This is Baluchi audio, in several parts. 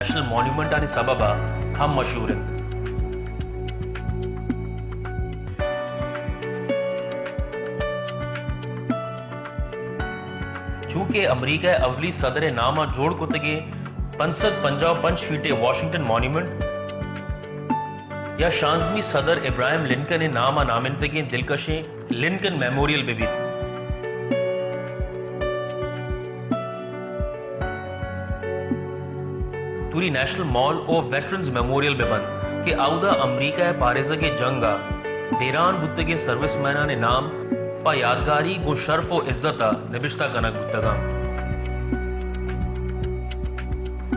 نیشنل مانیومنٹانی سبب ءَ ہم مشہور انت۔ چو کہ امریکہ ءِ اولی صدر ءِ نام ءَ جوڑ کتگیں پنچ سد پنجاہ ءُ پنچ فیٹ ءِ واشنگٹن مانیومنٹ یا شانزدہمی صدر ابراہیم لنکن ءِ نام ءَ نامنتگیں دلکشیں لنکن میموریل بہ بیت۔ توری نیشنل مال او ویٹرنز میموریل بہ بنت کہ اودا امریکہ ءِ پاریزگ ءِ جنگ ءَ بیران بوتگیں سروس مینانی نام پہ یادگاری گوں شرف و عزت ءَ نبشتہ کنگ بوتگ انت۔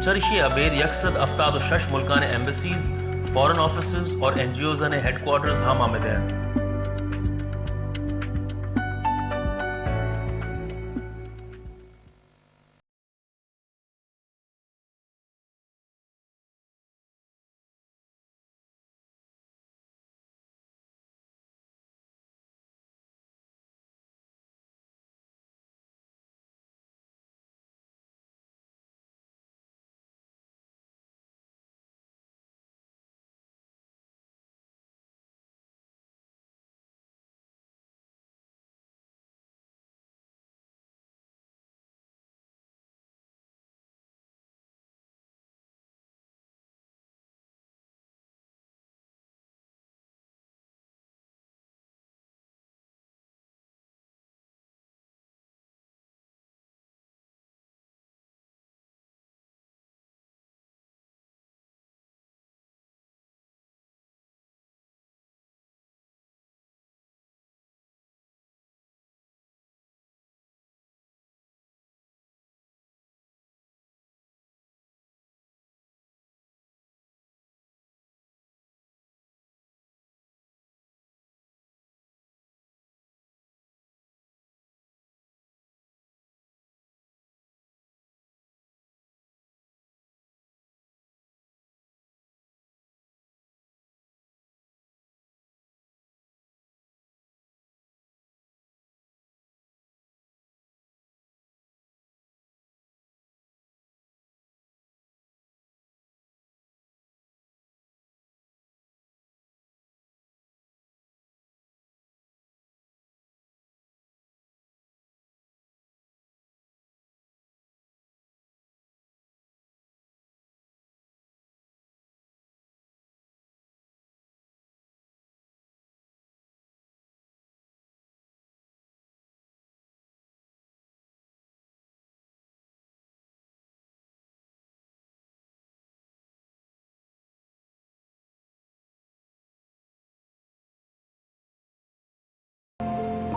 چریشی ءَ ابید یک سد ہفتاد و شش ملکانی ایمبیسیز، فارن آفیسز اور این جی اوز ءِ ہیڈ کوارٹرز ہم آمدہ انت۔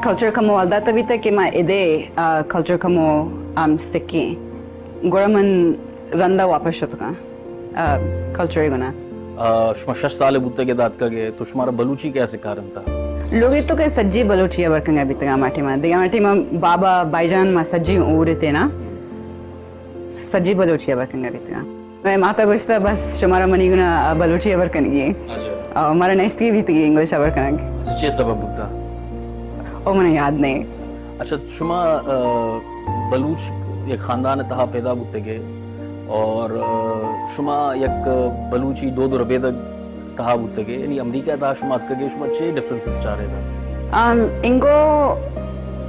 کلچر کمو ولدا تبیتہ کہ ما ادے، آ، کلچر کمو، آم، سکیں۔ گڑا من رندا واپس شتگاں، آ، کلچر گنا۔ آ، شما شش سال بوتگ ءَ داتکگ ءَ، تو شمارا بلوچی کیا سکارنتا؟ لوگی تو کہ سجی بلوچی ءَ برکنگا بیتگا ماٹی ما۔ دیگا ماٹی ما بابا، بھائی جان ما سجی اور تھے نا۔ سجی بلوچی ءَ برکنگا بیتگا۔ مئے ماتا گوشتہ، بس شمارا منی گنا بلوچی ہبر کنگی ایں۔ اچھا۔ او مارا نشتی بیتگی انگلش ہبر کنگ۔ اچھا، چے سبب بوتا؟ او منا یاد نہیں۔ اچھا، شما، آ، بلوچ یک خاندان تہا پیدا بوتگے اور، آ، شما یک بلوچی دود و ربیدگ تہا بوتگے، یعنی امریکہ تہا شما اتکگے، شما چے ڈفرنسز چارے دا؟ آم، انگو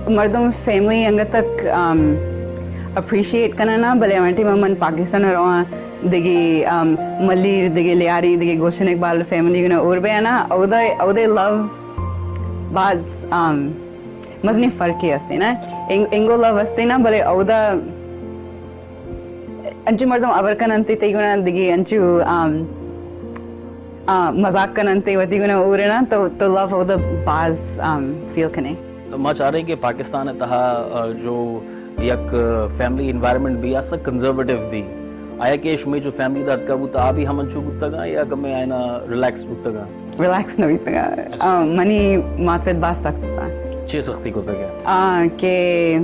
مردم فیملی انگت تک، آم، اپریشیٹ کنن نا، بلے ہمے ٹائم من پاکستان رواں، دگہ، آم، ملیر، دگہ لیاری، دگہ گلشن اقبال فیملی گنا اور بیا نا، اودا، اودا لو باز، آم، مزنی فرقی ہستی نا۔ انگ-، انگو لو ہستی نا، بلے اودا انچو مردم ہبر کن انت تئی گنا دگہ انچو، آم، آ، مزاق کن انت وتی گنا اور نا، تو، تو لو اودا باز، آم، فیل کنے۔ ما چاریں کہ پاکستان تہا، آ، جو یک فیملی انوائرمنٹ بی، آ سک کنزرویٹو بی۔ آیا کہ شمے جو فیملی دا اتکا بوتا، آ بھی ہم انچو بوتگا یا کمے آئینا ریلیکس بوتگا؟ ریلیکس نہ بیتگا۔ آ، منی مات پت باز سخت بوتا۔ چے سختی کتگا؟ آ، کہ،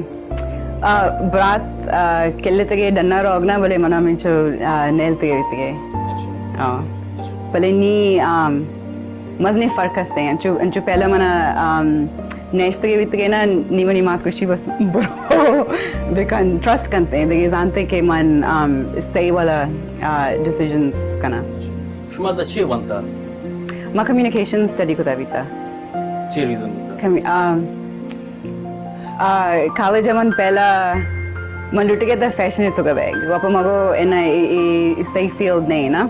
آ، برات، آ، کلتگے ڈنا روگنا، بلے منا منچو، آ، نیلتگے بیتگے۔ اچھا۔ آ۔ اچھا۔ بلے نی، آ، مزنی فرق ہستے۔ انچو، انچو پہلا منا، آ، نیشتگے بیتگے نا، نی منی مات گوشی بس برو بکن، ٹرسٹ کنتے، دگہ زانتے کہ من، آم، صحیح والا، آ، ڈیسیژنز کناں۔ شما دا چے ونتا؟ ما کمیونیکیشن اسٹڈی کتا بیتا۔ چے ریزن بوتا؟ کمی-، آ، آ، کالج ءَ من پہلا من لوٹگے تا فیشن ءِ توکا بیگ۔ واپا مگو انا اے، اے صحیح فیلڈ نہیں نا۔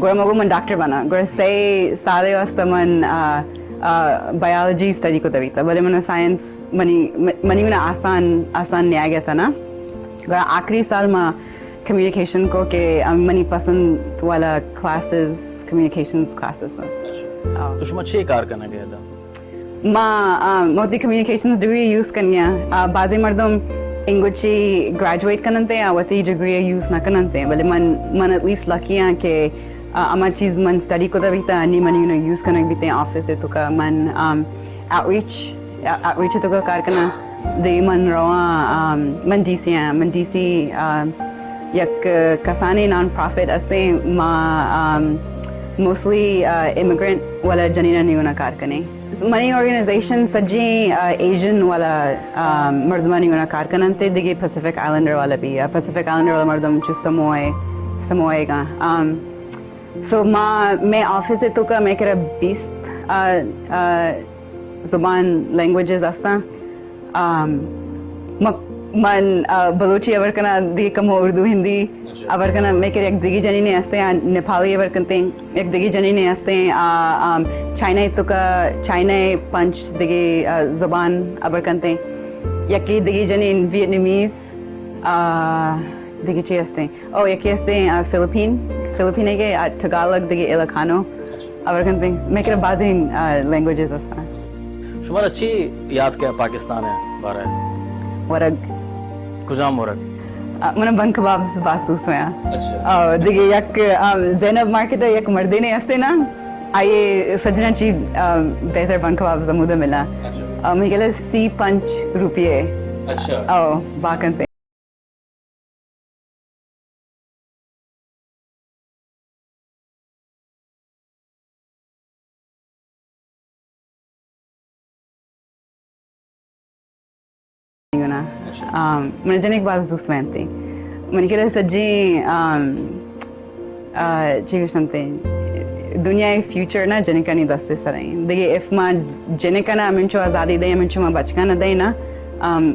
گڑا مگو من ڈاکٹر بنا۔ گڑا سئے سال ءِ واسطہ من، آ، آ، بایولوجی اسٹڈی کتا بیتا۔ بلے من سائنس منی، منی منا آسان، آسان نیاگا تا نا۔ گڑا آخری سال ما کمیونیکیشن کو کہ منی پسند والا کلاسز کمیونیکیشن کلاسز۔ آ۔ تو شما چے کار کنگے ادا؟ ما، آ، ما وتی کمیونیکیشنز ڈگری یوز کنیاں۔ آ، بعضی مردم انگوچی گریجویٹ کننتے آ وتی ڈگری یوز نہ کننتے، بلے من، من ایٹ لیسٹ لکی آں کہ، آ، اما چیز من اسٹڈی کتا بیتا، نی منی انو یوز کنگ بیتے آفس ءِ توکا۔ من، آم، آؤٹ ریچ، آؤٹ ریچ ءِ توکا کار کناں۔ دے من رواں، آم، من ڈی سی آں، من ڈی سی، آ، یک کسانیں نان پرافٹ استیں، ما، آم، موسٹلی، آ، امیگرنٹ والا جنینانی گونا کار کنیں۔ منی آرگنائزیشن سجیں، آ، ایشین والا، آ، مردمانی گونا کار کننتے، دگہ پیسیفک آئلینڈر والا بھی، آ، پیسیفک آئلینڈر والا مردم چو سموئے، سموئے گا۔ آم، سو ما، مئے آفس ءِ توکا مئے کرا بیست، آ، آ، زبان، لینگویجز استاں۔ آم، م-، من، آ، بلوچی ہبر کناں، دگہ کمو اردو، ہندی ہبر کناں۔ مئے کرا یک دگہ جنینے استیں، آ، نیپالی ہبر کنتیں۔ یک دگہ جنینے استیں، آ، آم، چائنا ءِ توکا، چائنا ءِ پنچ دگہ، آ، زبان ہبر کنتیں۔ یکے دگہ جنین ویتنامیز، آ، دگہ چے استیں؟ او، یکے استیں، آ، فلپین، فلپین ءِ کہ، آ، ٹگالگ دگہ علاقانو ہبر کنتیں۔ مئے کرا بازیں، آ، لینگویجز استاں۔ شمارا چی یاد کہ پاکستان ءِ بارہ ءَ؟ ورگ۔ کجام ورگ؟ آ، منا بن کبابز باز دوست ہویاں۔ اچھا۔ او، دگہ یک، آ، زینب مارکیٹ ءَ یک مردینے استیں نا، آئی سجنا چی، آ، بہتر بن کبابز ہمودا ملا۔ اچھا۔ آ، مئے گلا سی پنچ روپیے۔ اچھا۔ او، باکنتے۔ آم، من جنک باز دوست مینتی۔ من کلا سجی، آم، آ، چی گوشنتے، دنیا ءِ فیوچر نا جنکانی دست ءِ سر ایں۔ دگہ اف ما جنکانا ہمینچو آزادی دیں، ہمینچو ما بچکانا دیں نا، آم،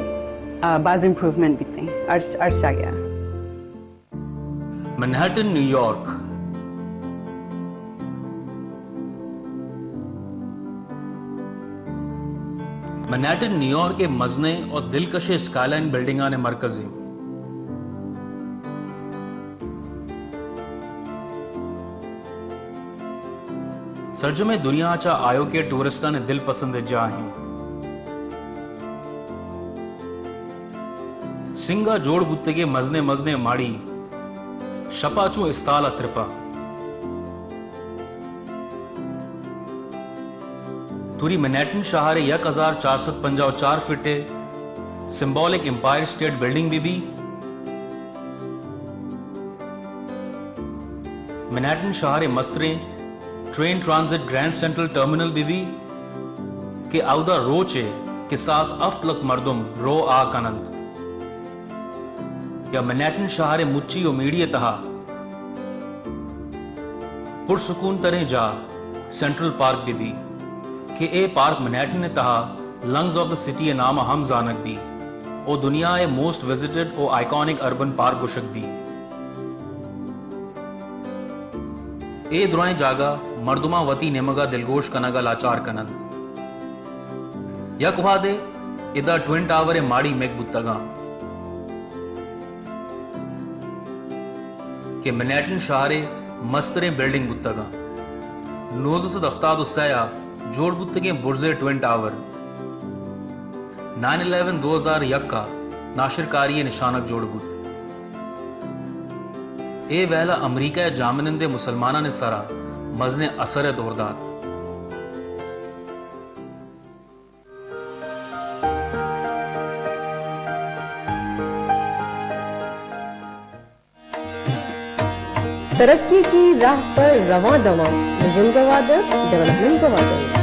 آ، باز امپروومنٹ بیتیں۔ ارش، ارش آ گیا۔ منہٹن، نیویارک۔ منہٹن نیویارک ءِ مزنیں اور دلکشیں اسکائی لائن بلڈنگانی مرکزے۔ سرجمیں دنیا چہ آیوکیں ٹورسٹانی دل پسندیں جاہ ایں۔ سنگا جوڑ بوتگیں مزنیں مزنیں ماڑی شپا چوں استال ءَ ترپا۔ توری منہٹن شہر ءِ یک ہزار چار سد پنجاہ و چار فٹ ءِ سمبولک امپائر اسٹیٹ بلڈنگ بہ بی، منہٹن شہر ءِ مستریں train transit grand central terminal بہ بی کہ اودا روچے کساس ہفت لکھ مردم رو آ کننت، یا منہٹن شہر ءِ مچی و میڑی ءِ تہا پرسکون تریں جاہ سینٹرل پارک بہ بی کہ اے پارک منہٹن ءِ تہا لنگز آف دا سٹی ءِ نام ءَ ہم زانگ بی و دنیا ءِ موسٹ وزٹڈ و آئیکانک اربن پارک گوشگ بی۔ اے درائیں جاگہ مردماں وتی نیمگ ءَ دلگوش کنگ ءَ لاچار کننت۔ یک وہدے ادا ٹوئن ٹاور ءِ ماڑی مک بوتگاں کہ منہٹن شہر ءِ مستریں بلڈنگ بوتگاں۔ نوزدہ سد ہفتاد و سئے ءَ جوڑ بوتگیں برزے ٹوئن ٹاور نائن الیون دو ہزار یک ءَ ناشرکاری ءِ نشانگ جوڑ بوت۔ اے ویل ءَ امریکہ ءِ جاہمنندیں مسلمانانی سرا مزنیں اثر ءِ دور دات۔ ترقی کی راہ پر رواں دواں، ویژن گواہ دنت، ڈیولپمنٹ گواہ دنت۔